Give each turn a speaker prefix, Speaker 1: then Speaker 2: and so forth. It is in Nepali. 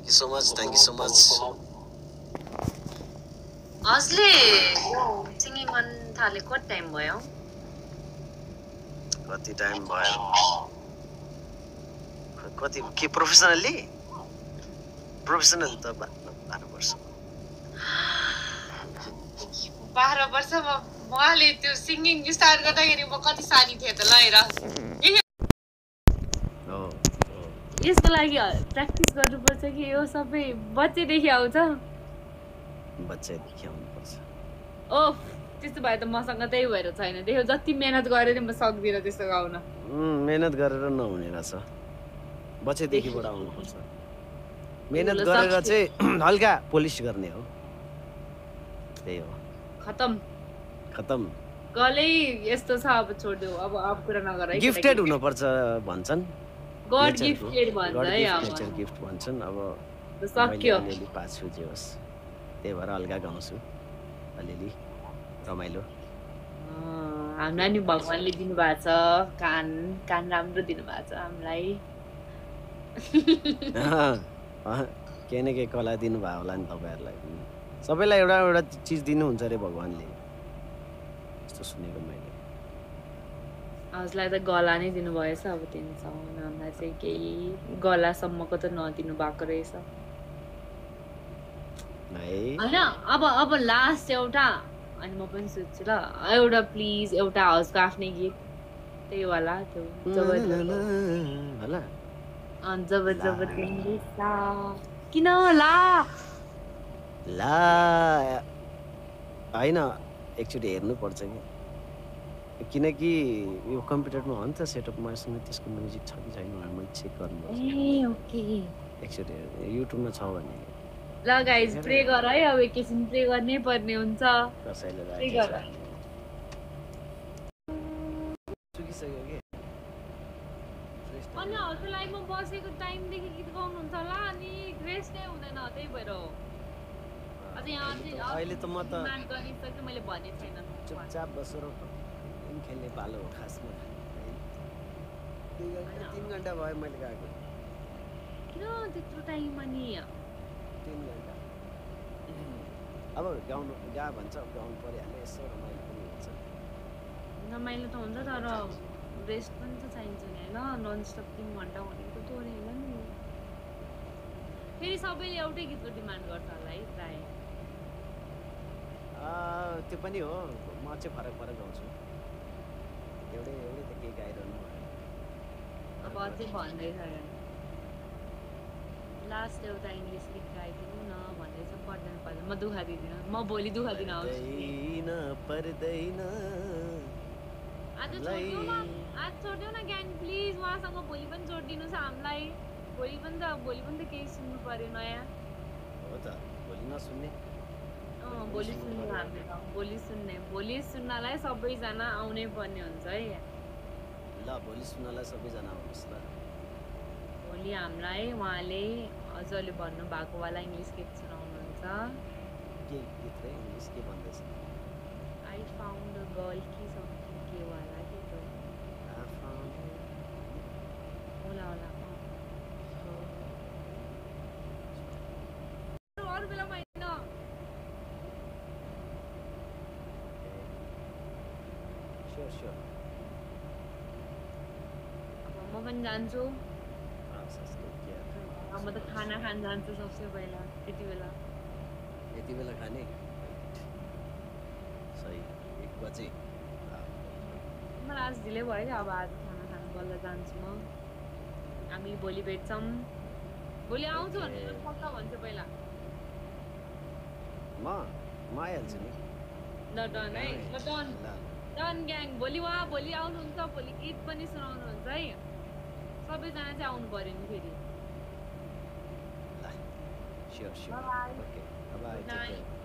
Speaker 1: you so much. Thank you so much.
Speaker 2: हजुरले सिंगिङ गर्न थाले कति टाइम भयो?
Speaker 1: कति टाइम भयो? कति के प्रोफेसनली? प्रोफेसनल त 12 वर्ष.
Speaker 2: 12 वर्षमा मैले त्यो सिंगिङ स्टार्ट गर्दाखेरि म कति सानी थिएँ त ल हेर. यसको लागि प्र्याक्टिस गर्नुपर्छ कि यो सबै बच्चैदेखि आउँछ?
Speaker 1: बच्चैदेखि आउनुपर्छ.
Speaker 2: ओफ त्यस्तो भए त मसँग त्यही भएर छैन. देख्यो जति मेहनत गरेर म सक्दिनँ त्यस्तो गाउन.
Speaker 1: मेहनत गरेर नहुने रहेछ. बच्चैदेखिबाट आउनुपर्छ. मेहनत गरेर चाहिँ हल्का पोलिस गर्ने हो. त्यही हो. खतम.
Speaker 2: गलै यस्तो छ अब छोड्देऊ. अब कुरा नगर है.
Speaker 1: गिफ्टेड हुनुपर्छ भन्छन्.
Speaker 2: गॉड गिफ्टेड भन्छ है अब.
Speaker 1: नेचर गिफ्ट भन्छन्. अब
Speaker 2: सक्यो.
Speaker 1: अलिअलि पाछु जे होस्. त्यही भएर हल्का गाउँछु. अलिअलि रमाइलो.
Speaker 2: हामीलाई नि भगवानले दिनुभएको छ कान राम्रो दिनुभएको छ हामीलाई.
Speaker 1: केही न केही कला दिनुभयो होला नि तपाईँहरूलाई. सबैलाई एउटा एउटा चिज दिनुहुन्छ अरे भगवानले. यस्तो सुनेको मैले.
Speaker 2: हजुरलाई त गला नै दिनुभएछ. अब तिनसम्म हामीलाई चाहिँ केही गलासम्मको त नदिनु भएको रहेछ होइन. अब लास्ट एउटा अनि म पनि सोध्छु ल एउटा प्लिज एउटा हाउसको आफ्नै गीत त्यही वाला त्यो जब किन ला
Speaker 1: होइन एकचोटि हेर्नुपर्छ कि किनकि यो कम्प्युटरमा हो नि त सेटअपमा त्यसको म्युजिक छ कि छैन भनेर मैले चेक गर्नुपर्छ. एकचोटि युट्युबमा छ भने
Speaker 2: ल गाइज प्रे गर है. अब एकैछिन प्रे गर्नै पर्ने हुन्छ.
Speaker 1: कसैले
Speaker 2: प्रे गर.
Speaker 1: सुकिसक्यो के
Speaker 2: अनि हजुर लाइभमा बसेको टाइमदेखि गीत गाउनुहुन्छ होला अनि रेस्ट नै हुँदैन. त्यही भएर हो. अझै यहाँ
Speaker 1: अहिले त म त
Speaker 2: गरिसक्यो मैले भने छैन.
Speaker 1: चुपचाप बसेर गेम खेल्ने पालो हो खासमा. 3 घन्टा भयो मैले गएको.
Speaker 2: किन त्यत्रो टाइममा नि?
Speaker 1: 3 घन्टा. अब गाउनु गा भन्छ गाउनु परिहाल्यो. यसो रमाइलो पनि हुन्छ.
Speaker 2: रमाइलो त हुन्छ तर रेस्ट पनि त चाहिन्छ नि होइन. ननस्टप 3 घन्टा भनेको थोरै होइन नि. फेरि सबैले एउटै गीतको डिमान्ड गर्छ होला है प्राय.
Speaker 1: त्यो पनि हो. म चाहिँ फरक गाउँछु. एउटै त केही गाइरहनु भयो.
Speaker 2: अब अझै भन्दैछ लास्ट एउटा इङ्ग्लिस गीत गाइदिनु न भन्दैछ. पर्दैन म दुःख दिँदिनँ. म भोलि दुःख दिन आउँछु. आज छोडिदेऊ न ग्याङ प्लिज. उहाँसँग भोलि पनि जोडिदिनुहोस् हामीलाई. भोलि पनि त केही सुन्नु पर्यो नयाँ.
Speaker 1: हो त भोलि नसुन्ने.
Speaker 2: भोलि सुन्नु हामीले. भोलि सुन्नलाई सबैजना आउनै पर्ने हुन्छ है.
Speaker 1: ल भोलि सुन्नलाई सबैजना आउनुहोस् ल.
Speaker 2: भोलि हामीलाई उहाँले हजुरले भन्नुभएको वाला इङ्ग्लिस गीत सुनाउनुहुन्छ.
Speaker 1: के गीत रे? इङ्ग्लिस के भन्दैछ?
Speaker 2: आई फाउन्ड अ गर्ल कि समथिङ के वाला के त होला अरू बेलामा होइन.
Speaker 1: स्योर.
Speaker 2: अब म पनि जान्छु. म त खाना खान जान्छु सबसे पहिला. यति बेला
Speaker 1: खाने सही 1 बजे.
Speaker 2: मलाई आज ढिलै भयो क्या. अब आज खाना खानु बल्ल जान्छु म. हामी भोलि भेट्छौँ. भोलि आउँछु भनेर पक्का भन्छु पहिला.
Speaker 1: म आइहाल्छु नि.
Speaker 2: ल डन है. ल डन ग्याङ. भोलि आउनुहुन्छ. भोलि गीत पनि सुनाउनुहुन्छ है. सबैजना चाहिँ आउनु पर्यो नि फेरि.
Speaker 1: Sure. Okay. Bye-bye. Take care.